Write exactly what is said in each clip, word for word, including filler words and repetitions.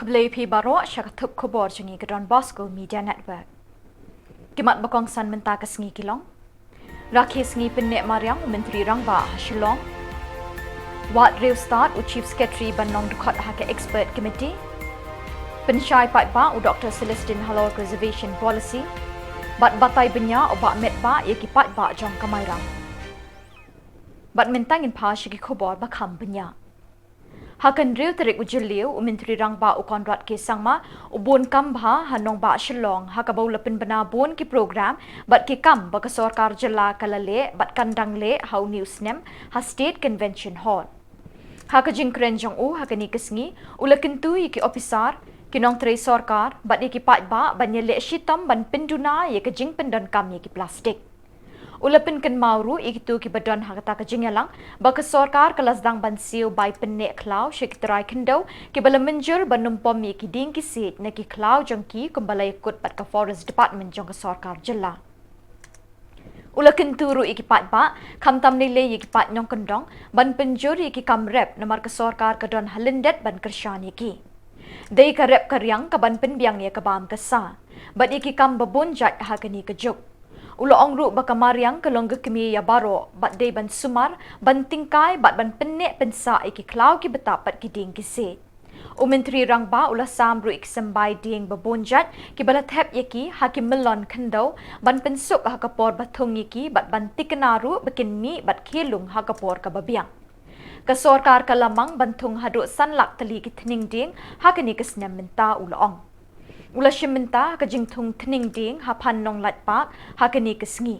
Khublei phi baroh sha ka thup khubor jong ngi ka Don Bosco Media Network. Ki mat ba kongsan mynta ka sngi ki long: Rakhe sngi pynneh mariang u Myntri Rangbah ha Shillong. Wad riewstad u Chief Secretary ban long dkhot ha ka Expert Committee. Pynshai paidbah u Doctor Celestine halor ka Reservation Policy. Bad batai bniah u Bah Metbah ïa ki paidbah jong ka Mairang. Bad mynta ngin phai sha ki khubor ba kham bniah. Ha ka hynriew tarik u Jylliew, u Myntri Rangbah u Conrad K Sangma u bun kam bha ha nongbah Shillong, ha kaba u la pynbna bun ki program bad ki kam ba ka sorkar jylla ka la leh bad kan dang leh ha une u snem ha State Convention Hall. Ha ka jingkren jong u ha kane ka sngi, u la kyntu ïa ki ophisar, ki nongtrei sorkar bad ïa ki paidbah ban ïaleh shitom ban pynduna ïa ka jingpyndonkam ïa ki plastik. U la pynkynmaw ruh ïa kito kiba don ha kata ka jingïalang ba ka sorkar ka la sdang ban siew bai pynneh khlaw sha ki trai khyndew kiba la mynjur ban ym pom ïa ki dieng ki siej na ki khlaw jong ki, kumba la ïakut bad ka Forest Department jong ka sorkar jylla. U la kyntu ruh ïa ki paidbah, khamtam lei lei ïa ki paid nongkyndong, ban pynjur ïa ki kam rep namar ka sorkar ka don ha lyndet ban kyrshan ïa ki. Dei ka rep ka riang kaban pynbiang ïa ka bam ka sa bad ïa ki kam ba bun jait ha kane ka juk. U la ong ruh ba ka mariang ka long ka kmie ïa baroh bad dei ban sumar, ban tyngkai bad ban pynneh pynsah ïa ki khlaw ki btap bad ki dieng ki siej. U Myntri Rangbah u la sam ruh ïa ki symbai dieng ba bun jait kiba la thep ïa ki ha ki myllon khyndew, ban pynsuk ha ka por ba thung ïa ki bad ban tikna ruh ba kin mih bad khie lung ha ka por kaba biang. Ka sorkar ka la mang ban thung haduh san lak tylli ki tneng dieng ha kane ka snem mynta, u la ong. U la shim bynta ha ka jingthung tneng dieng ha Phan Nonglait Park ha kane ka sngi.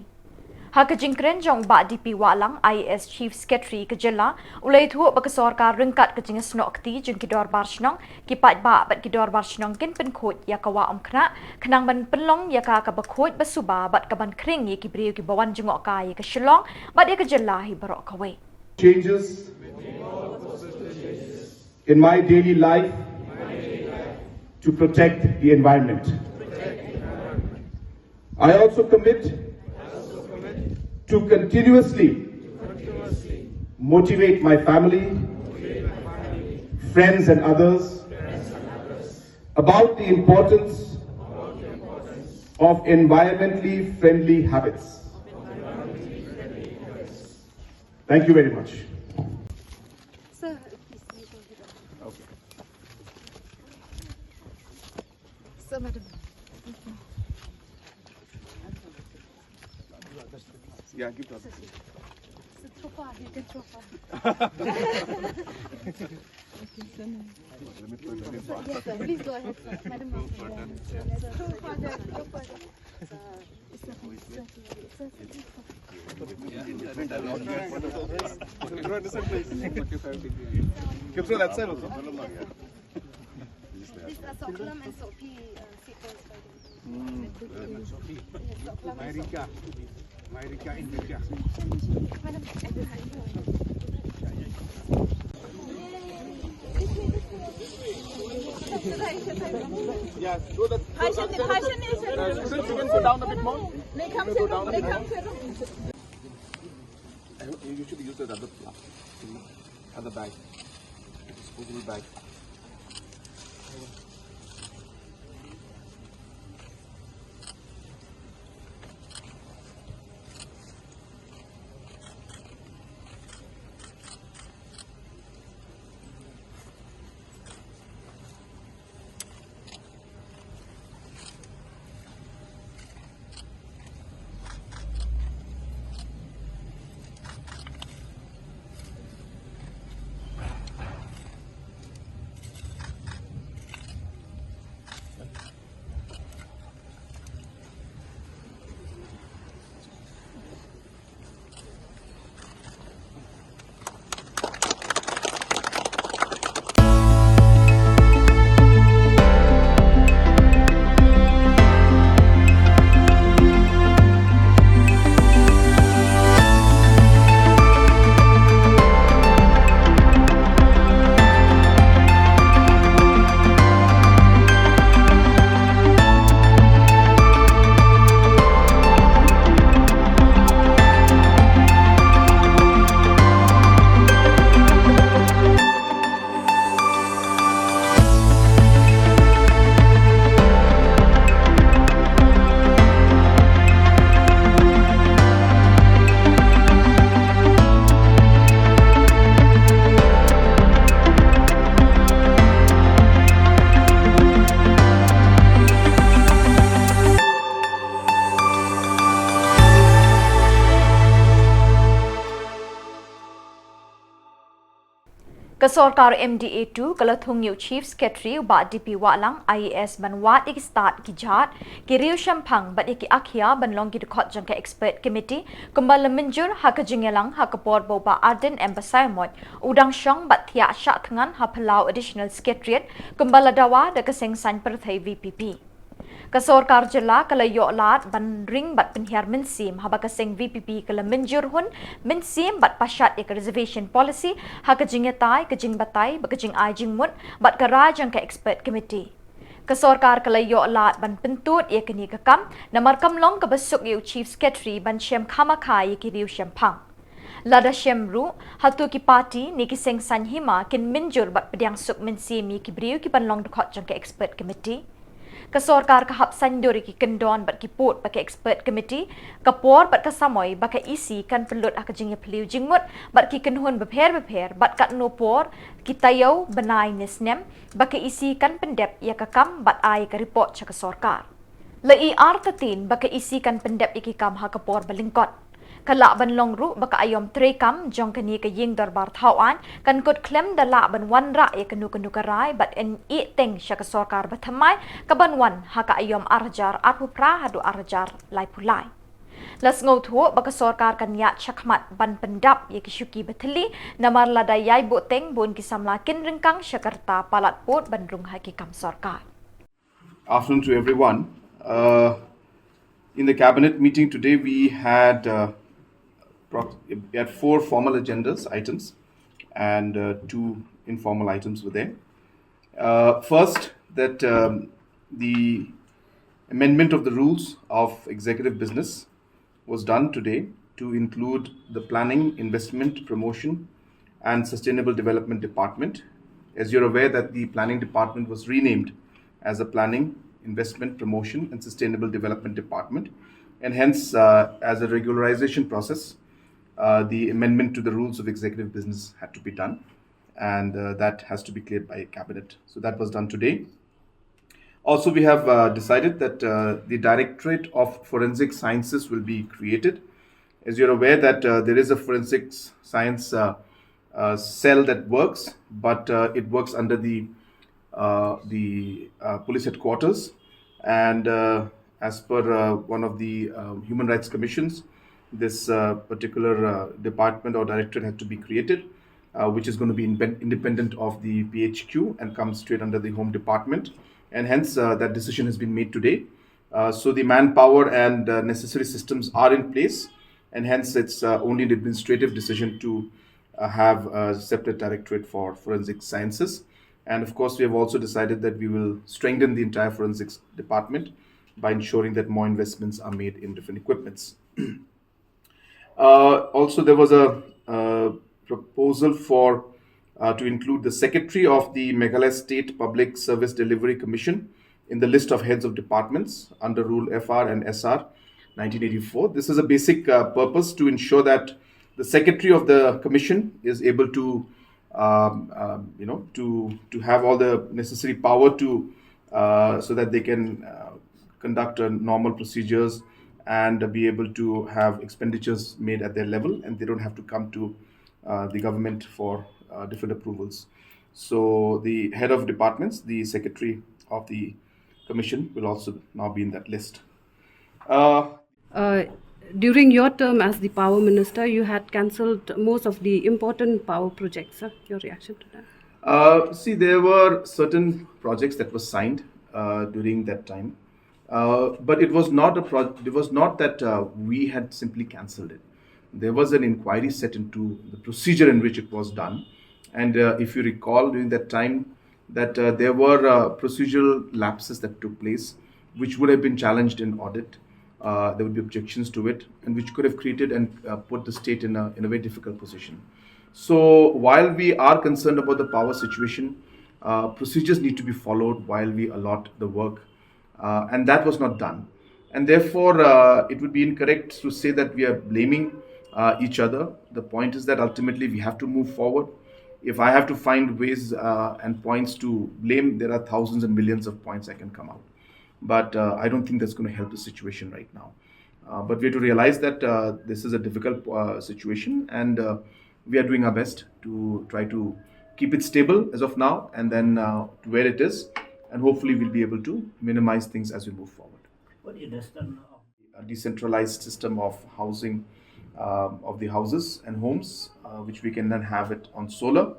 Ha ka jingkren jong u Bah D P Wahlang, I A S Chief Secretary ka jylla, u la ïathuh ba ka sorkar ryngkat ka jingsnoh kti jong ki dorbar shnong, ki paidbah bad ki dorbar shnong kin pynkhuid ïa ka Wah Umkhrah, khnang ban pynlong ïa ka kaba khuid ba suba bad kaban khring ïa ki briew kiba wan jngoh kai ïa ka Shillong bad ïa ka jylla hi baroh kawei. Changes in my daily life to protect the environment. I also commit to continuously motivate my family, friends, and others about the importance of environmentally friendly habits. Thank you very much. Sir, please, you go ahead. Okay. Sir, madam. Yeah, give that. Sir, throw far, you can throw far. Okay, sir. Let me put it in. Sir, yes, sir. Please go ahead, sir. Madam. Sir, throw far, throw far. Control that side also. This is Soklam and Sopi, uh, sequence, by the way. America. America, India. Yes, so that, uh, students, you can go down a bit more. You can go down a bit more. You should use that other plastic, other bag, disposable bag. Ka sorkar M D A two ka la thung ïa u Chief Secretary u Bah D P Wahlang I A S ban wad ïa ki stad ki jhad, ki riew shemphang bad ïa ki akhia ban long ki dkhot jong ka Expert Committee kumba la mynjur ha ka jingïalang ha ka por ba u Bah Ardent M Basaiawmoit u dang shong bad thiah shah thngan ha Phyllaw Additional Secretariat kumba la dawa da ka seng saiñ pyrthei V P P. Ka sorkar jylla ka la ïoh lad ban ring bad pynhiar mynsiem haba ka seng V P P ka la mynjur hun mynsiem bad pashat ïa ka Reservation Policy ha ka jingïatai, ka jingbatai bad ka jingai jingmut bad ka rai jong ka Expert Committee. Ka sorkar ka la ïoh lad ban pyntud ïa kane ka kam namar kam long kaba suk ïa u Chief Secretary ban shem khamkham ïa ki riew shemphang. Lada shem ruh, hato ki party ne ki seng saiñ hima kin mynjur bad pdiang suk mynsiem ïa ki briew ki ban long dkhot jong ka Expert Committee? Ka sorkar ka hap saiñdur ïa ki kyndon bad ki pud ba ka Expert Committee, ka por bad ka samoi ba ka E C kan pynlut ha ka jingïaphylliew jingmut bad ki kynhun bapher bapher bad katno por, ki taïew, bnai ne snem ba ka E C kan pyndep ïa ka kam bad ai ka report sha ka sorkar. La i artatien ba ka E C kan pyndep ïa ki kam ha ka por ba lyngkot. Ka lah ban long ruh ba ka aïom treikam jong kane ka ïing dorbar thaw aiñ kan kut khlem da lah ban wanrah ïa kano kano ka rai bad yn ïeh teng sha ka sorkar bathymmai ka ban wan ha ka aïom ar hajar arphew phra haduh ar hajar laiphew lai. La sngewthuh ba ka sorkar kan ïaid shakhmat ban pyndap ïa ki shuki ba thylli namar lada ïai buh teng bun ki samla kin ryngkang sha ka rta palat pud ban rung ha ki kam sorkar. Afternoon to everyone. Uh, in the cabinet meeting today, we had uh, prox- we had four formal agendas items, and uh, two informal items were there. Uh, first, that um, the amendment of the rules of executive business was done today to include the Planning, Investment, Promotion and Sustainable Development Department. As you're aware that the Planning Department was renamed as a Planning, Investment, Promotion and Sustainable Development Department, and hence, uh, as a regularization process, uh, the amendment to the rules of executive business had to be done, and uh, that has to be cleared by cabinet. So that was done today. Also, we have uh, decided that uh, the Directorate of Forensic Sciences will be created. As you're aware that uh, there is a forensic science uh, uh, cell that works, but uh, it works under the uh, the uh, police headquarters. And uh, as per uh, one of the uh, human rights commissions, this uh, particular uh, department or directorate had to be created, uh, which is going to be inpen- independent of the P H Q and comes straight under the Home Department. And hence, uh, that decision has been made today. Uh, so the manpower and uh, necessary systems are in place, and hence it's uh, only an administrative decision to uh, have a separate directorate for forensic sciences. And of course, we have also decided that we will strengthen the entire forensics department by ensuring that more investments are made in different equipments. Uh, also, there was a, uh proposal for uh, to include the secretary of the Meghalaya State Public Service Delivery Commission in the list of heads of departments under Rule F R and S R nineteen eighty-four. This is a basic uh, purpose to ensure that the secretary of the commission is able to, um, um, you know, to to have all the necessary power to uh, so that they can uh, conduct uh, normal procedures and be able to have expenditures made at their level, and they don't have to come to uh, the government for uh, different approvals. So the head of departments, the secretary of the commission, will also now be in that list. Uh, Uh, during your term as the power minister, you had cancelled most of the important power projects. Sir. Your reaction to that? Uh, see, there were certain projects that were signed uh, during that time, uh, but it was not a pro- it was not that uh, we had simply cancelled it. There was an inquiry set into the procedure in which it was done, and uh, if you recall, during that time, that uh, there were uh, procedural lapses that took place, which would have been challenged in audit. Uh, there would be objections to it, and which could have created and uh, put the state in a, in a very difficult position. So while we are concerned about the power situation, uh, procedures need to be followed while we allot the work, uh, and that was not done. And therefore, uh, it would be incorrect to say that we are blaming uh, each other. The point is that ultimately we have to move forward. If I have to find ways uh, and points to blame, there are thousands and millions of points I can come out. But uh, I don't think that's going to help the situation right now. Uh, but we have to realize that uh, this is a difficult uh, situation, and uh, we are doing our best to try to keep it stable as of now and then uh, where it is, and hopefully we'll be able to minimize things as we move forward. What do you understand of A decentralized system of housing, um, of the houses and homes, uh, which we can then have it on solar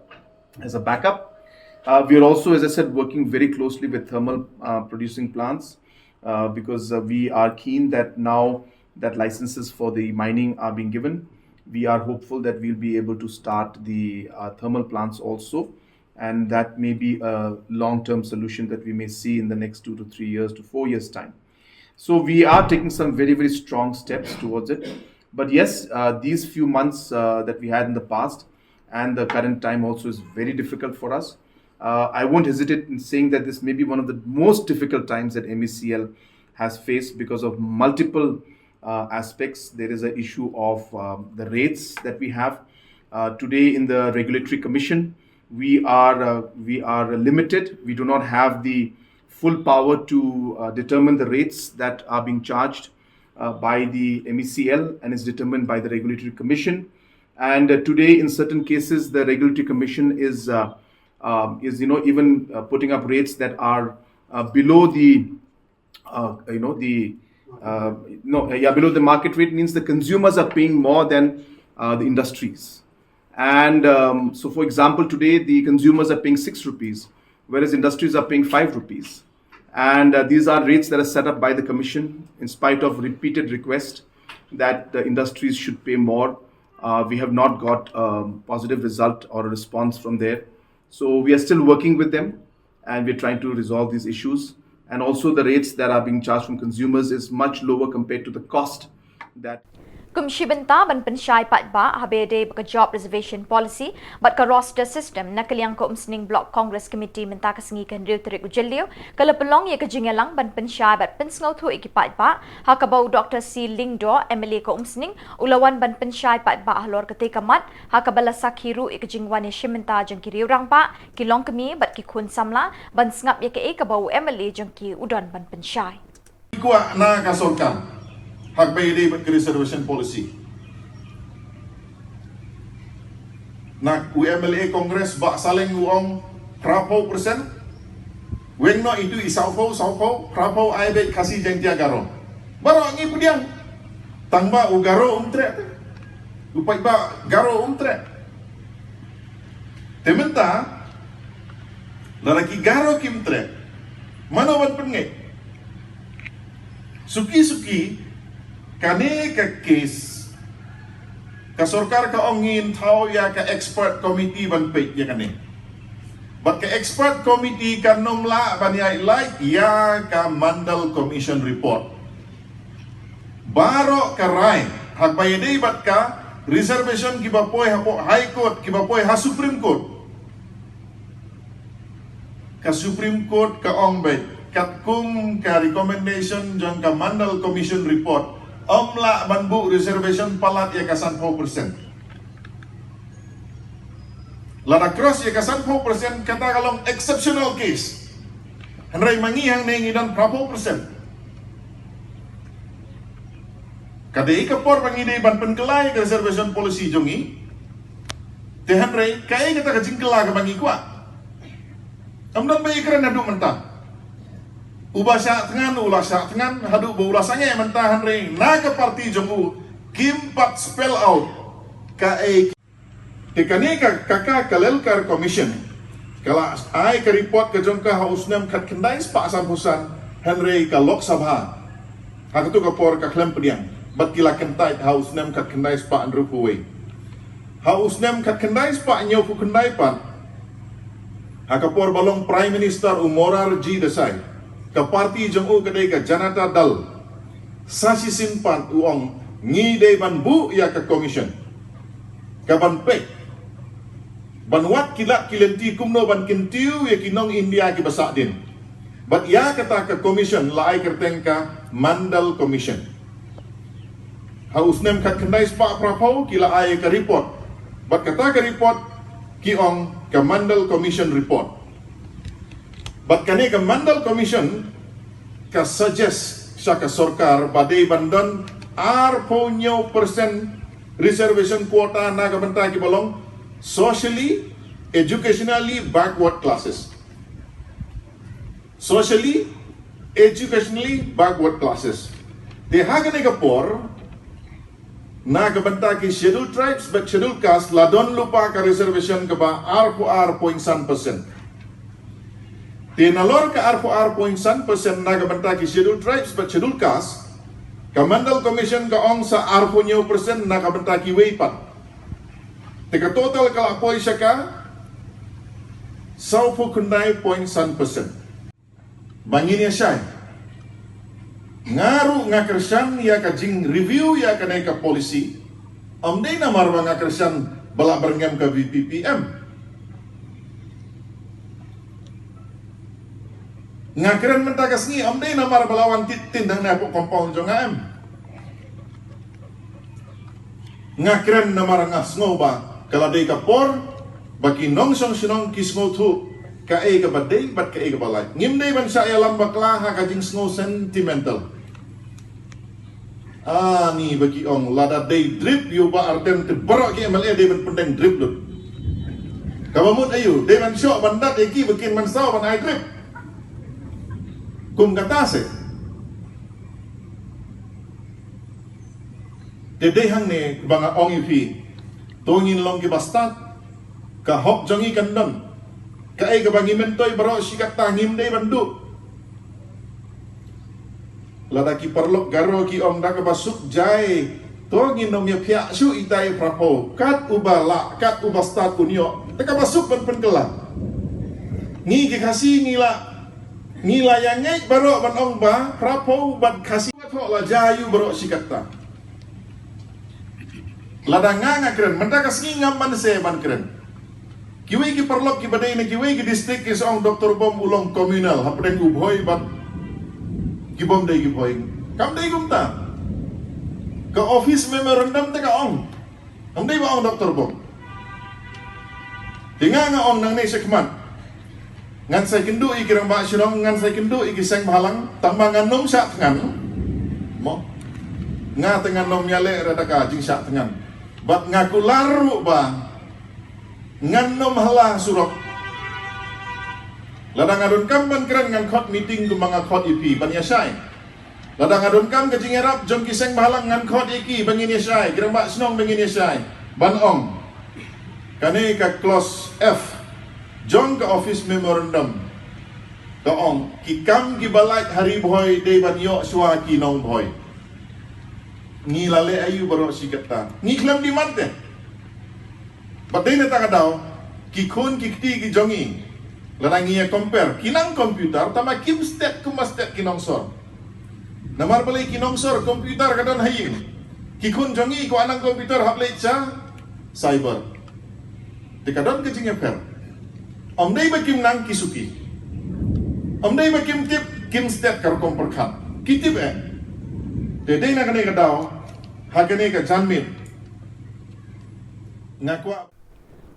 as a backup. Uh, we are also, as I said, working very closely with thermal uh, producing plants uh, because uh, we are keen that now that licenses for the mining are being given, we are hopeful that we'll be able to start the uh, thermal plants also. And that may be a long term solution that we may see in the next two to three years to four years' time. So we are taking some very, very strong steps towards it. But yes, uh, these few months uh, that we had in the past and the current time also is very difficult for us. Uh, I won't hesitate in saying that this may be one of the most difficult times that M E C L has faced because of multiple uh, aspects. There is an issue of uh, the rates that we have. Uh, today, in the Regulatory Commission, we are, uh, we are limited. We do not have the full power to uh, determine the rates that are being charged uh, by the M E C L, and is determined by the Regulatory Commission. And uh, today, in certain cases, the Regulatory Commission is uh, um, is you know even uh, putting up rates that are uh, below the uh, you know the uh, no uh, yeah below the market rate. Means the consumers are paying more than uh, the industries. And um, so, for example, today the consumers are paying six rupees, whereas industries are paying five rupees. And uh, these are rates that are set up by the commission in spite of repeated requests that the industries should pay more. Uh, we have not got a positive result or a response from there. So we are still working with them, and we're trying to resolve these issues. And also, the rates that are being charged from consumers is much lower compared to the cost that Kum shi bynta ban pynshai paidbah ha ba ïadei bad ka job reservation policy bad ka roster system, na ka liang ka Umsning Block Congress Committee mynta ka sngi ka hynriew tarik u Jylliew ka la pynlong ïa ka jingïalang ban pynshai bad pynsngewthuh ïa ki paidbah, ha kaba u Doctor C Lyngdoh, M L A ka Umsning, u la wan ban pynshai paidbah halor katei ka mat, ha kaba la sakhi ruh ïa ka jingwan ïashim bynta jong ki riew rangbah, ki longkmie bad ki khun samla ban sngap ïa kaei kaba u M L A jong ki u don ban pynshai. Kwah na ka sorkar ha kaba ïadei bad ka reservation policy. Na u M L A Congress Bah Saleng u ong phraphew percent. Weng noh itu i sawphew, sawphew, phraphew ai beit Khasi, Jaiñtia, Garo. Baroh ngi pdiang. Tang ba u Garo um treh. U paidbah Garo um treh. Te mynta lada ki Garo kim treh, mano ban pynngeit? Suki suki kane ka case ka sorkar ka ong ngin thaw ïa ka expert committee ban peit ïa kane. Bad ka expert committee kan ym lah ban ïaid lait ïa ka Mandal Commission report. Baroh ka rai ha kaba ïadei bad ka reservation kiba poi hapoh High Court, kiba poi ha Supreme Court. Ka Supreme Court ka ong beit katkum ka recommendation jong ka Mandal Commission report, ym lah ban buh reservation palat ïa ka sanphew percent. Lada cross ïa ka sanphew percent, kata ka long exceptional case. Hynrei ma ngi hangne ngi don phraphew percent. Ka dei ka por ba ngi dei ban pynkylla ïa ka reservation policy jong ngi. Te hynrei kaei kata ka jingkylla kaba ngi kwah? Ym don ba ïakren haduh mynta. Uba shah thngan u la shah thngan haduh ba u la sangeh mynta, hynrei na ka party jong u kim pat spell out kaei. Te kane ka, ka, ka Kalelkar Commission ka la ai ka report ka jong ka ha u snem khatkhyndai spah sanphew san, hynrei ka Lok Sabha ha katu ka por ka khlem pdiang bad ki la kyntait ha u snem khatkhyndai spah hynriewphew wei. Ha u snem khatkhyndai spah hynñiewphew khyndai pat, ha ka por ba long Prime Minister u Morarji Desai, ka party jong u ka dei ka Janata Dal. Sa shisien pat u ong ngi dei ban buh ïa ka commission ka ban peit, ban wad ki lad ki lynti kumno ban kyntiew ïa ki nong India kiba sahdien. Bad ïa kata ka commission la ai kyrteng ka Mandal Commission. Ha u snem khatkhyndai spah phraphew ki la ai ka report. Bad kata ka report ki ong ka Mandal Commission report. Bad kane ka Mandal Commission ka suggest sha ka sorkar ba dei ban don arphew hynñiew percent reservation quota na ka bynta kiba long socially Educationally backward classes. Socially, educationally backward classes. Te ha kane ka por, na ka bynta ki Scheduled Tribes bad Scheduled Caste la don lypa ka reservation kaba arphew ar point san percent. Te nalor ka arphew ar point san percent na ka bynta ki Scheduled Tribes bad Scheduled Caste, ka Mandal Commission ka ong sa arphew hynñiew percent na ka bynta kiwei pat. Te ka total ka la poi sha ka sawphew khyndai point san percent. Ba ngin ïa shai. Nga ruh nga kyrshan ïa ka jing review ïa kane ka policy. Ym dei namar ba nga kyrshan ba la byrngem ka VPP em. Nga kren mynta ka sngi ym dei namar ba la wan tied tien hangne hapoh compound jong nga em. Nga kren namar nga sngew ba ka la dei ka por ba ki nongshong shnong ki sngewthuh kaei kaba dei bad kaei kaba lait. Ngim dei ban shah ïalam bakla ha ka jingsngew sentimental. Ani ba ki ong lada dei drip ïa u Bah Ardent te baroh ki MLA dei ban pyndeng drip lut. Kaba mut aïu, dei ban shoh ban dat ïa ki ba kin mynsaw ban ai drip. Kum kata se. Te dei hangne ba nga ong ïa phi. To ngin long kiba stad. Ka hok jong ngi kan don. Kaei kaba ngi myntoi baroh shi katta ngim dei ban duh. Lada ki paralok Garo ki ong da kaba suk jai, to ngin ym ïa phiah shuh itai phraphew. Kat uba lah, kat uba stad un ïoh. Te kaba suk ban pynkylla. Ngi ki Khasi ngi lah, ngi lah ïa ngeit baroh ban ong ba phraphew bad Khasi. Thoh la jai ïa u baroh shi katta. Lada nga nga kren, mynta ka sngi ngam banse ban kren. Kiwei ki paralok kiba dei na kiwei ki district ki sa ong Doktor Bom u long communal hapdeng u Bhoi bad ki bym dei ki Bhoi. Kam dei kumta. Ka office memorandum te ka ong. Ym dei ba ong Doktor Bom. Te nga nga ong nangne shakhmat. Ngan sa ïakynduh ïa ki rangbah shnong, ngan sa ïakynduh ïa ki seng bhalang, tangba ngan ym shah thngan. Mo. Nga te ngan ym ïaleh re da ka jingshah thngan. Bad nga kular ruh ba ngan ym ha la surok. Lada nga donkam ban kren ngan khot meeting kumba nga khot ïa phi ban ïa shai. Lada nga donkam ka jingïarap jong ki seng bhalang ngan khot ïa ki ba ngin ïa shai, ki rangbah shnong ba ngin ïa shai. Ban ong. Kane ka clause F jong ka office memorandum. Ka ong, ki kam kiba lait ha Ri Bhoi dei ban ïoh shuwa ki nong Bhoi. Ngi la leh aïu baroh shi katta. Ngi khlem demand te. Bad dei na kata ka daw, ki khun ki kti ki jong ngi. Lada ngi ïa compare, ki nang computer, tangba kim stet kumba stet ki nongsor. Namar balei ki nongsor computer ka don ha ïing. Ki khun jong ngi kwah nang computer hap leit sha cyber. Te ka don ka jingïapher. Ym dei ba kim nang ki suki. Ym dei ba kim tip, kim stet ka rukom pyrkhat. Ki tip eh. Te dei na kane ka daw, ha kane ka janmiet. Nga kwah.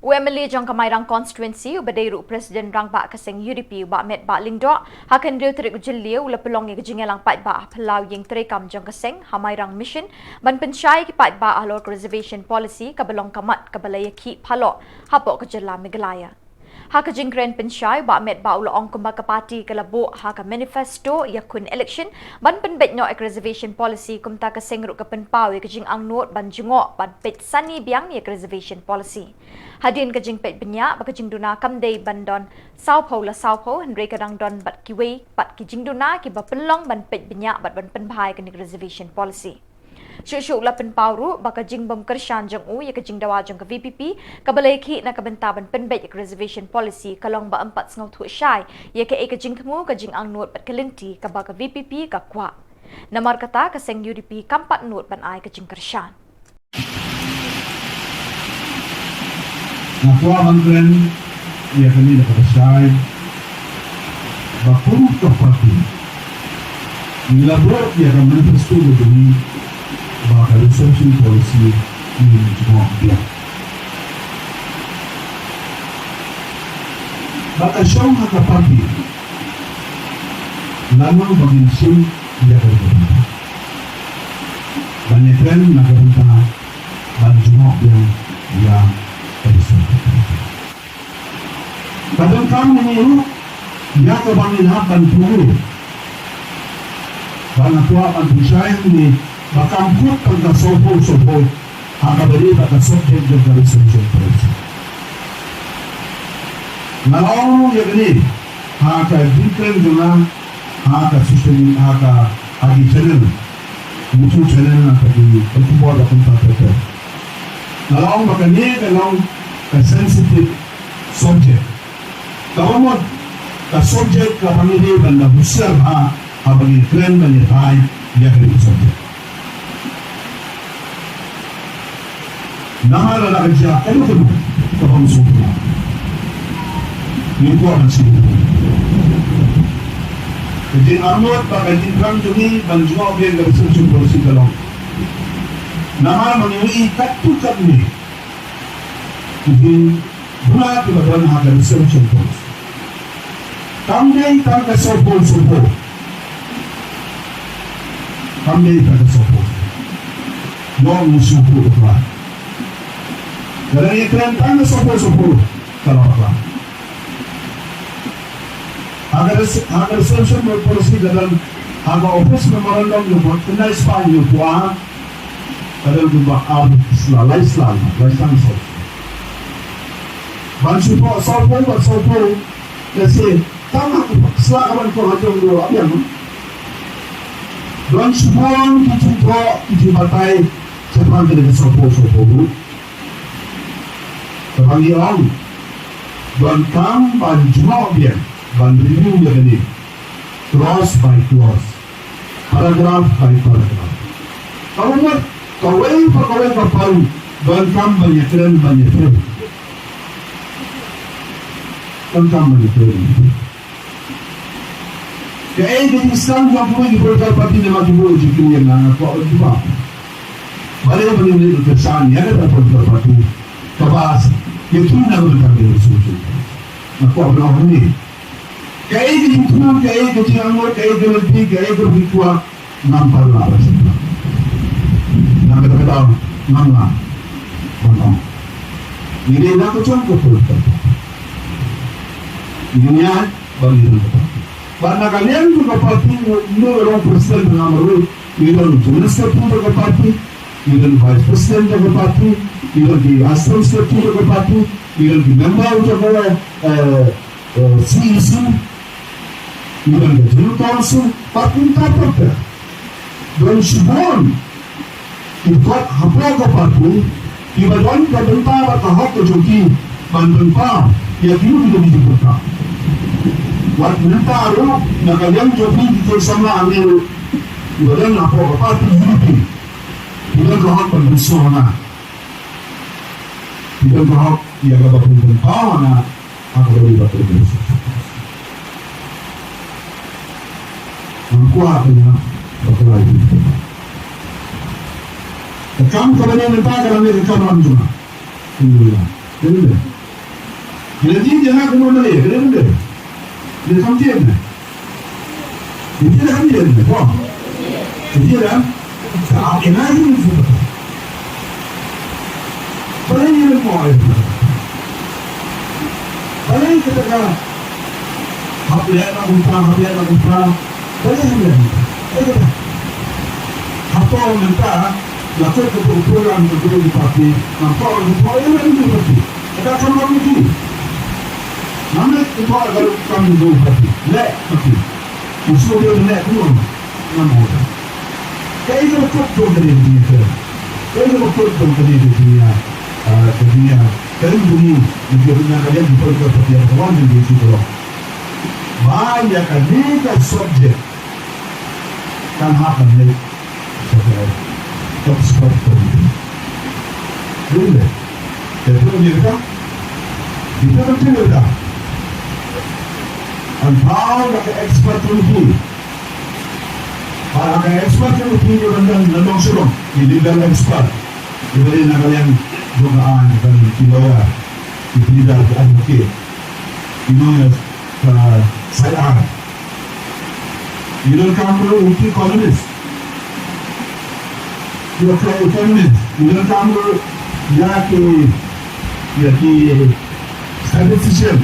U MLA jong ka Mairang Constituency, uba dei ruh President Rangbah ka seng UDP, u Bah Metbah Lyngdoh, ha ka hynriew tarik u Jylliew, u la pynlong ïa ka jingïalang paidbah ha phyllaw ïing treikam jong ka seng, ha Mairang Mission, ban pynshai ïa ki paidbah halor ka Reservation Policy, kaba long ka mat, kaba la ïakhih phalloh, hapoh ka jylla Meghalaya. Ha ka jingkren pynshai, u Bah Metbah u la ong kumba ka party ka la buh ha ka manifesto ïa khun election, ban pynbeit noh ïa ka Reservation Policy, kumta ka seng ruh ka pynpaw ïa ka jingangnud ban jngoh ban peit sani biang ïa ka Reservation Policy. Hadien ka jingpeit bniah ba ka jingduna kam dei ban don sawphew la sawphew, hynrei ka dang don bad kiwei pat ki jingduna kiba pynlong ban peit bniah bad ban pynbha ïa kane ka Reservation Policy. Shuh shuh u la pynpaw ruh ba ka jingbym kyrshan jong u ïa ka jingdawa jong ka VPP, kaba la ïakhih na ka bynta ban pynbeit ïa ka Reservation Policy, ka long ba ym pat sngewthuh shai ïa kaei ka jingthmu, ka jingangnud bad ka lynti kaba ka VPP ka kwah. Namar kata ka seng UDP kam pat nud ban ai ka jingkyrshan. Nga kwah ban kren ïa kane da kaba shai ba kum ka party ngi la buh ïa ka manifesto ba dei ba ka Reservation Policy ngin jngoh biang. Ba ka shong ha ka party la nang ba ngin shim ïa ka bynta. Ban ïakren na ka bynta ban jngoh biang ïa ka bynta. Ka donkam ïa ngi ruh ïa kaba ngin hap ban pynlong. Ba nga kwah ban pynshai hangne ba kam kut tang ka sawphew sawphew ha kaba ïadei bad ka subject jong ka reservation policy. Nga la ong ïa kane ha ka jingkren jong nga ha ka social media, ha ka, ha ki channel, YouTube channel, ha ka ki, ka khubor ba kumta ter ter. Nga la ong ba kane ka long ka sensitive subject. Kaba mut ka subject kaba ngi dei ban da husiar bha haba ngi kren ban ïatai ïa kane ka subject. Namar lada ka jia kano kano kaba ym sngewtynnat, ngim kwah ban sngewtynnat. Ka jingarngut bad ka jingthrang jong ngi ban jngoh biang ka reservation policy ka long namar ba ngi ïohi katto katne ki jingbna kiba don ha ka reservation policy. Kam dei tang ka sawphew sawphew. Kam dei tang ka sawphew. Ïoh ngi sngewthuh bakla. Lada ngi kren tang ka sawphew sawphew, ka la bakla. Ha ka res-, ha ka reservation policy ka don ha ka office memorandum jong ka khyndai spah hynñiewphew ar, ka don kumba ar sla, lai sla, lai sla sawphew. Ban shu thoh sawphew bad sawphew, lehse tang ha ka sla ka ban thoh ha jong u ap ïa nga. Don shibun ki jingthoh, ki jingbatai shaphang kane ka sawphew sawphew ruh. Kaba ngi ong, donkam ban jngoh biang, ban review ïa kane clause by clause, paragraph by paragraph. Kaba mut kawei pa kawei ka point donkam ban ïakren, ban ïathuh. Donkam ban ïathuh. Kaei ka jingsdang jong kiwei ki political party ne ma kiwei ki jingkylli ïa nga, nga kwah ban jubab. Balei ba ngim leit ban kyrshan ïa kata ka political party kaba ïakhih na ka bynta ka resolution? Nga kwah ban ong hangne, kaei ka jingthmu, kaei ka jingarngut, kaei ka lynti, kaei ka bynta, ngam pat lah ban sngewthuh. Na kata ka daw ngam lah ban ong. Ngi dei na ka jong ka political party. Ngi ïaid ba ngi don ka party. Bad na ka liang jong ka party, ngi, ngi long president, nga marwei, ngi don general secretary jong ka party, ngi don vice president jong ka party, ngi don ki assistant secretary jong ka party, ngi don ki member jong ka, eh, eh, C E C, ngi don ka general council, bad kumta pat. Don shibun ki kot hapoh ka party kiba don ka bynta bad ka hok ka jong ki ban pynpaw ïa kino kino ki jingpynpaw. Wat mynta ruh na ka liang jong ki, ki khun samla hangne ruh kiba don hapoh ka party U D P, ki don ka hok ban pynsngew ha nga. Ki don ka hok ïa kaba pynpaw ha nga ha kaba ïadei bad ka reservation. Ngam kwah ban ïa bakla ïa ki. Ka kam kaba dei mynta ka dang dei ka kam ram jong nga. Alhamdulillah. Dei ne em? Ki la jied ïa nga kum u M L A, dei ne em? Dei kam jied ne? Ki jied, kam jied ne? Bom. Ki jied, eh? Ka ap ïa nga ki jied. Balei ïa lade mo ïa? Balei kata ka hap leh na kumta, hap leh na kumta? Balei hap leh? Balei kata? Hato mynta la kut ka program ka political party, namar ka political party, ka kam ka party. Namar ka kam ka party. Leh party. Usu dia leh tu. Ngam ong. Kaei kaba kut jong kane ka jingïakren? Kaei kaba kut jong kane ka jingïa, ah, ka jingïa, ka jingïa, ka jingïa, ka jingïa, ka jingïa, ka jingïa, ka jingïa, ka jingïa, ba ïa kane ka subject kan hap ban leit sha ka expert committee. Dei ne? Te tu ni ka? Kita kan tu ka? An pau da ka expert committee. Ba ka expert committee ki ban don, na dong sha dong, ki legal expert, kiba dei na ka liang jong ka aiñ, ki lawyer, ki pleader, ki advocate, ki lawyers, ka side aiñ. Ngi donkam ruh ki economist, ki economist, ngi donkam ruh ïa ki, ïa ki statistician.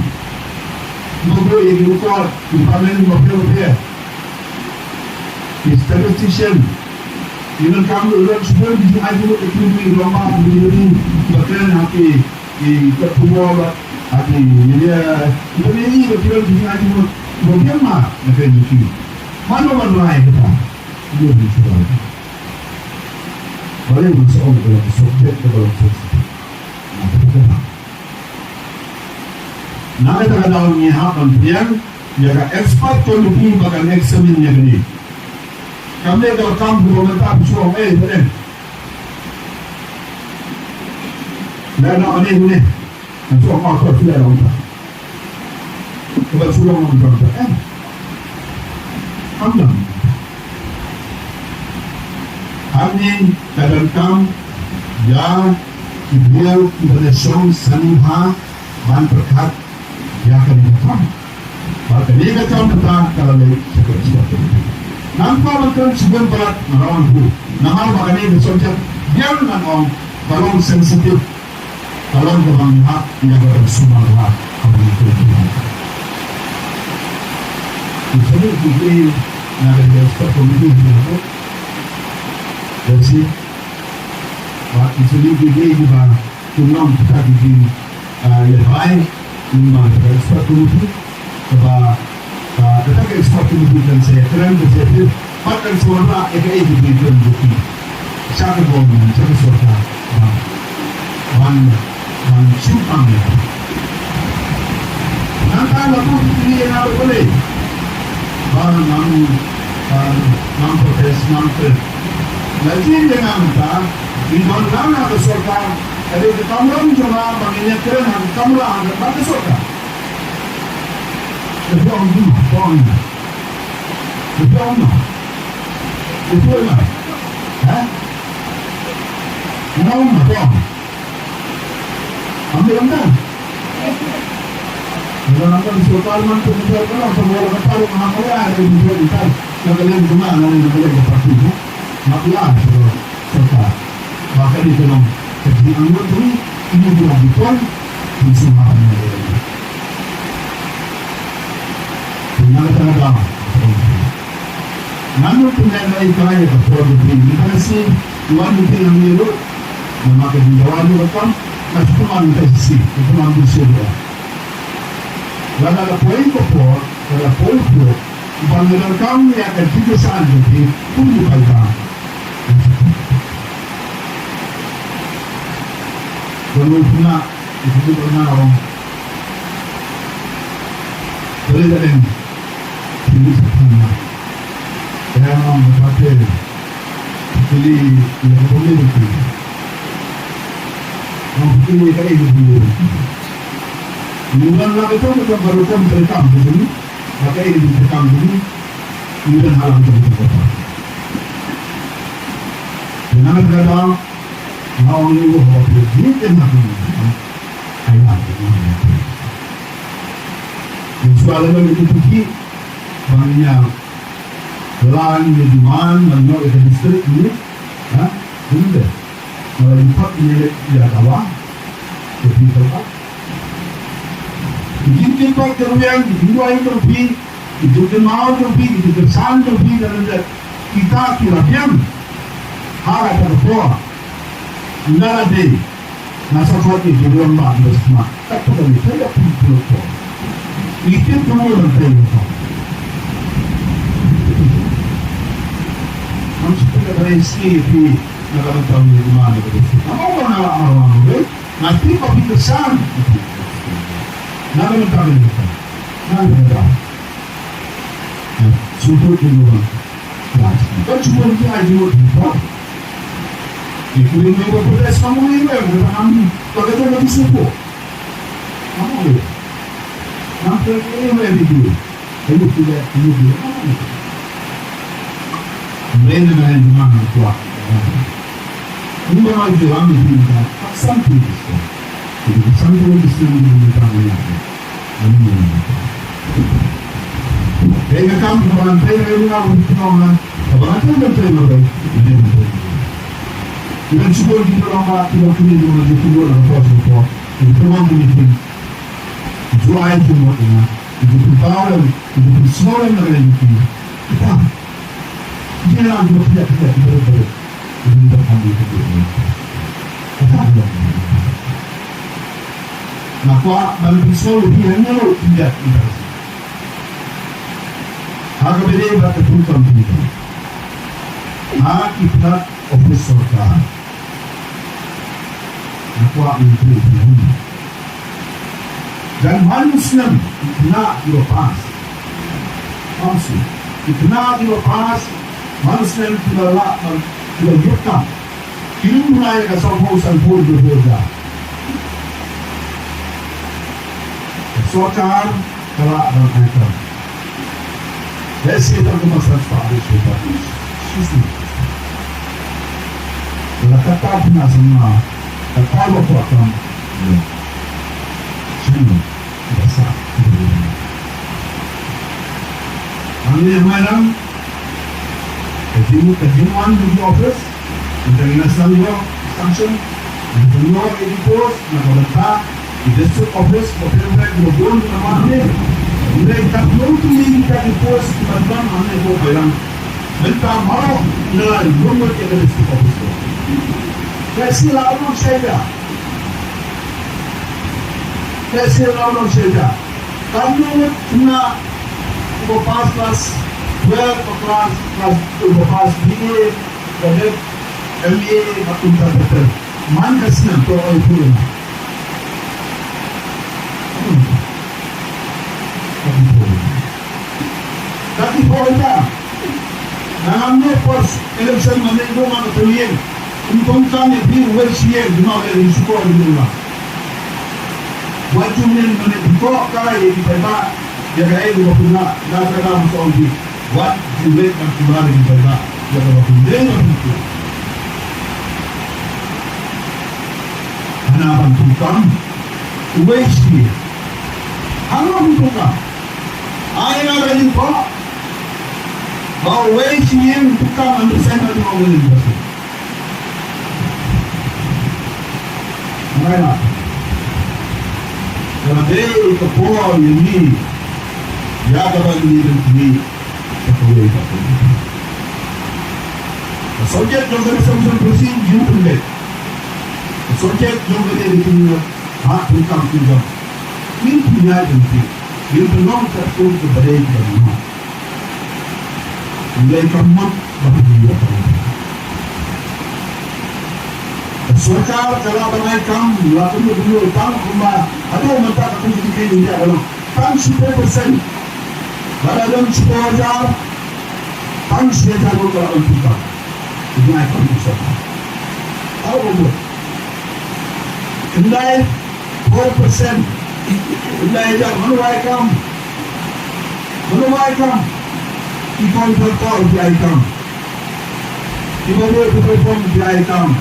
Ki ba buh ïa ki record, ki department ba pher ba pher. Ki statistician. Ki donkam ruh don shibun ki jingai jingmut, ki ba buh ïa ki rangbah, ki ba kren ha ki, ki kot khubor, ha ki media. Ki ba ïa ki ba ki don ki jingai jingmut, ki ba biang ma na ka N G O. Mano ban rai kata? Ki ba ïa ki ba. Balei ban sa ong ka long subject, ka long subject. Na kata ka daw ngi hap ban pdiang ïa ka expert committee ba kan examine ïa kane. Kam dei ka kam kaba mynta phi shu ong, eh, phi ong. Lada ane une, kan shu ong, oh, to, shu lada ong ta. Kaba shu ong ong ta, eh. Kam dang. Hangne ka donkam ïa ki briew kiba la shong sani bha ban pyrkhat ïa kane ka kam. Ba kane ka kam kata ka la leit sha ka sha ka. Nangta ban kren shibun palat nga la ong ruh. Namar ba kane ka subject biang ngan ong ka long sensitive. Ka long kaba ngi hap ïa ka sumar bha ha ka ri. Ki sani ki dei na ka dei expert committee ki hap. Let's see. Ba ki sani ki dei kiba Ki long kita ki jing, ah, lehrain, ki long kita expert committee, kaba, ah, kita ki expert committee kan sa ïakren, kan sa ïatip, bad kan sa wanrah ïa kaei ka jingkren jong ki sha ka government, sha ka sorkar. Ban, ban, ban shu kam ïa. Nangta la buh kine ïa nga ruh balei. Ba ngam, ah, ngam protest, ngam kren. La jin ïa nga mynta, ngi don lang ha ka sorkar, ka dei ka kamram jong nga ba ngin ïakren ha ka kamram ha ka sorkar. Ka jong ngi, ka jong ngi. Ka jong ngi. Ka jong ngi. Ha? Ka jong ngi, ka jong ngi. Ambil langkah. Kalau langkah di Sultan man tu kita kalau sama orang kata orang hamba ya ada di Sultan. Nak kalian cuma nak nak kalian dapat tu. Nak ya Sultan. Bahkan di dalam kerja anggur tu ini dia bukan di semua orang. Nangta ka daw. Ngan ym pynlehnohei ïa ka por ba phi, ngi ka shi wan ïa phi hangne ruh. Namar ka jingdawa ruh ka tam, nga shu pynwan ïa ka shi, nga pynwan ïa ka shi ruh. Lada la poi ka por, lada la poi ka por, ban ïa donkam ïa ka jingkyrshan jong phi, kum ki paidbah. Ban wan pynlah, ïa ka jingdonkam. Balei ka dei? Phi sa pynlah. Ïa ngam ba te. Phi li ïa ka bynta phi. Ngam phi li ka ei ka bynta phi. Ngi wan la ka tong ka tong ka rukom ka kam ka jong ngi. Ba ka ei ka bynta kam ka jong ngi. Ngi wan ha la ka tong ka tong ka tong. Ngi wan ha la ka tong. Nga ong ïa u ba phi ïa ïa ïa ïa. Ai ïa ïa ïa. Ïa shuwa la ïa ïa ïa. Ba ngin ïa lan ïa demand ban ïoh ïa ka district ni. Ha? Kumne. Nga la ïa pat ïa ïa dawa. Ïa phi dawa. Ki jingkyrpad ka rwiang, ki jingduwai jong phi, ki jingkynmaw jong phi, ki jingkyrshan jong phi, ka dei kita ki la biang ha kata ka por. Ynda la dei nga sa khot ïa ki rangbah ba sma, kat ka dei ka ïa phi ki por. Ngi tip kumno ban pynlong. Ngam shu pynlong ïa phi na ka bynta u Mynsiem na ka bynta. Nga ong ba nga la marwang ruh. Nga tip ba phi kyrshan. Nga tip ba phi kyrshan. Nga tip ba phi kyrshan. Nga tip ba phi kyrshan. Shu put ïa u ba. Kan shu put ïa u ba. Ïa ki ring ba put ïa sama ïa u ba. Ba ka jong ba phi shu put. Ngam ong ïa u. Ngam put ïa u ba phi. Ayuk tu dia, ayuk dia. Mrena na yang mana kuat. Kumba ma jua mi di ka paksan tu. Jadi paksan tu di sini di ka ni. Amin. Dei ka kam ka ban pei na ina ko tong na. Ka ban tu ban pei na pei. Ina shukur kita orang ba kita kini di mana di timur dan pos pos. Di timur di meeting. Jua ai timur ina. Ki ju pynpaw lem, ki ju pynsngew lem na ka liang jong ki. Kita. Ki nang ju pynïap, pynïap, pynïap, pynïap. Ki ju pynïap, pynïap, pynïap. Kita pynïap. Nga kwah ban pynsngew ïa phi hangne ruh pynïap, pynïap. Ha kaba ïadei bad ka pynïap, pynïap. Ha ki pynïap office sorkar. Nga kwah ban ïathuh ïa phi. Jan man u snem, ki khynnah kiba pass. Council. Ki khynnah kiba pass, man u snem kiba lah, kiba ïoh kam. Ki ïoh kam ïa ka sawphew, sanphew, hynriewphew hajar. Ka sorkar, ka lah ban ai kam. Lehse tang kumba san spah, san spah. Shisien. Lada kata phi nang sngewma, kata ba kwah kam. Shisien. Ba sah. Hangne ha Mairang, ka jing, ka jingwan jong ki office, mynta ngi la sdang ïoh sanction, ngi la sdang ïoh eighty post na ka bynta ki district office, office ba bun na Mairang. Ngi la ïa katno tylli kita ki post kiba don hangne ha Mairang. Mynta baroh ngi la ïoh ïa ka district office. Ka sila nong shaida. Ka sila nong shaida. Katno ngut khynnah uba pass class twelve, uba pass, class, uba pass B A, uba dep M A, bad kumta ter ter. Man ka snem to oi pura. Hmm. Thirty-four. Thirty-four ita. Nga ngam ne por election mane do ma ka ïing. Kum tong kan ne phi wei shi ïing, di ma ka ïing shukor di ma. Wat ju men mane phi ko ka ïa ki paidbah, ïa ka ïing ba phi na, na ka dam song di. Wat ju men ban phi ma ïa ki paidbah, ïa ka ba phi ïing ba phi ko. Hana ban phi kam, wei shi ïing. Hana ban phi kam. Ai nga ka ïing ko. Ba wei shi ïing tukang understand ba tengok wei ïing tukang. Ngai la. Ka la dei ka por ïa ngi. Ïa kaba ngi dang ngi. Ka kawei ka kawei. Ka subject jong ka reservation policy ïa pynleit. Ka subject jong ka dei ka ïing. Ha pynkan pynkan. Ïa pynleit ïa pynleit. Ïa pynlong ka tum ka badei ka badei. Ngi lei kam mut ba phi ïa kam. Ka sorkar ka la ban ai kam la kumno kumno tang kumba haduh mynta ka kum ki ki India ka long tang shiphew percent. Lada don shiphew hajar tang shi hajar ruh ka la ban pynkan. Ki ai kam ki sorkar. Tau kumno. Khyndai four percent. Khyndai hajar, mano ba ai kam? Mano ba ai kam? Ki contractor ki ai kam. Kiba wan perform ki ai kam.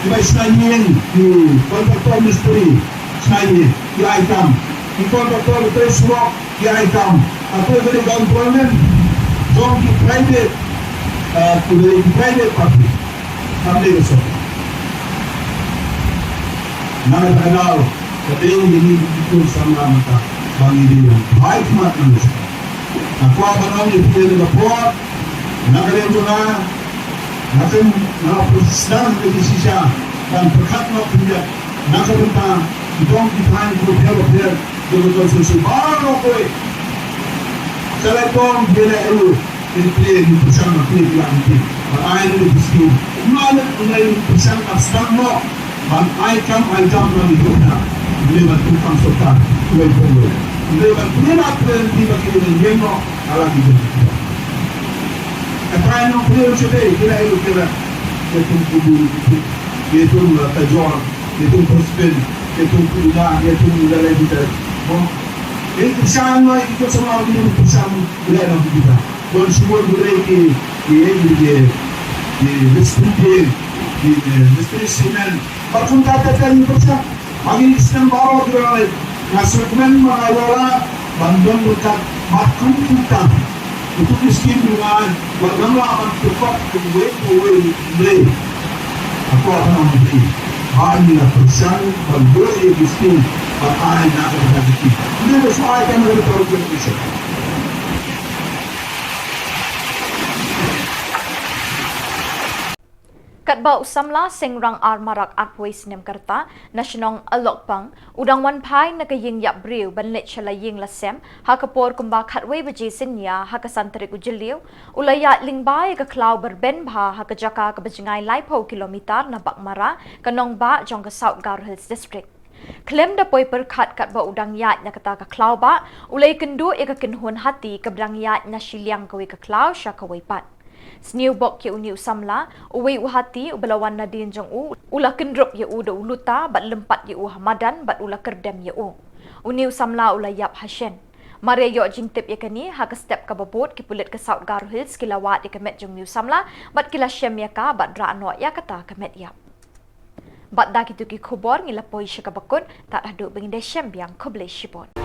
Kiba shna ïing, ki contractor mistri shna ïing ki ai kam. Ki contractor trei surok ki ai kam. Hato ka dei ka employment jong ki private, eh, ki dei ki private party. Kam dei ka sorkar. Na kata ka daw ka dei ïa ngi ki khun samla mynta ba ngi dei ban phai khmat na ka sorkar. Nga kwah ban ong ïa phi ha kane ka por, na ka liang jong nga, nga kynmaw, nga la pyrshang ïa ki shisha ban pyrkhat noh khyndiat na ka bynta ki dong ki thaiñ kiba pher bapher jong ka constituency baroh kawei. Shalai tong phi la ïoh, phi phi pyrshang na phi la phi. Ba ai na phi skim. Ma la phi pyrshang na sdang noh. Ban ai kam ai jam na phi pyrshang. Phi ban pyrshang sorkar. Phi pyrshang. Phi ban pyrshang phi ba ki ïeng noh. Ala ki jam. Ka tai nong phi ïoh chete, phi la ïoh phi la. Ïa tum kubu, ïa tum la tajor. Ïa tum pyrspin, ïa tum pynda, ïa tum ïa lei bita. Mo. Ïa pyrshang mo, ïa pyrshang mo, ïa pyrshang mo, ïa lei bita. Don shuwa ïa lei ki, ki, ki, ki, ki mistri ki, ki, ki mistri simen. Ba kum ta ta ta ïa pyrshang. Ba ki simen baroh ki lei. Nga sukmen ma nga ïa la, ban don berkat, ba kum kum ta. Utu ki skim jong nga, wat ngam lah ban pynpait kawei kawei u Blei. Nga kwah ban ong ïa phi ba ngi la pyrshang ban buh ïa ki skim Ai na ka bynta ki. Ngi da shu ai ka na ka bynta ki. Katba u samla Sengrang R Marak arphew snem ka rta na shnong Alokpang u dang wan phai na ka ïing ïap briew ban leit sha la ïing la sem ha ka por kumba khatwei baje synñia ha ka san tarik u Jylliew, u la ïaid lyngba ïa ka khlaw ba rben bha ha ka jaka kaba jngai laiphew kilometer na Baghmara, ka nongbah jong ka South Garo Hills District. Khlem da poi pyrkhat katba u dang ïaid na kata ka khlaw bah, u la ïakynduh ïa ka kynhun hati kaba dang ïaid na shiliang kawei ka khlaw sha kawei pat. Sniewbok ïa une u samla, uwei u hati uba la wan nadien jong u u la kynrup ïa u da u luta bad lympat ïa u ha madan bad u la kyrdem ïa u. Une u samla u la ïap ha shen. Mar ïa ïoh jingtip ïa kane, ha ka step kaba bud ki pulit ka South Garo Hills ki la wad ïa ka met jong une u samla bad ki la shem ïa ka bad rah noh ïa kata ka met ïap. Bad da kito ki khubor ngi la poi sha kaba kut, tad haduh ba ngin da shem biang, khublei shibun.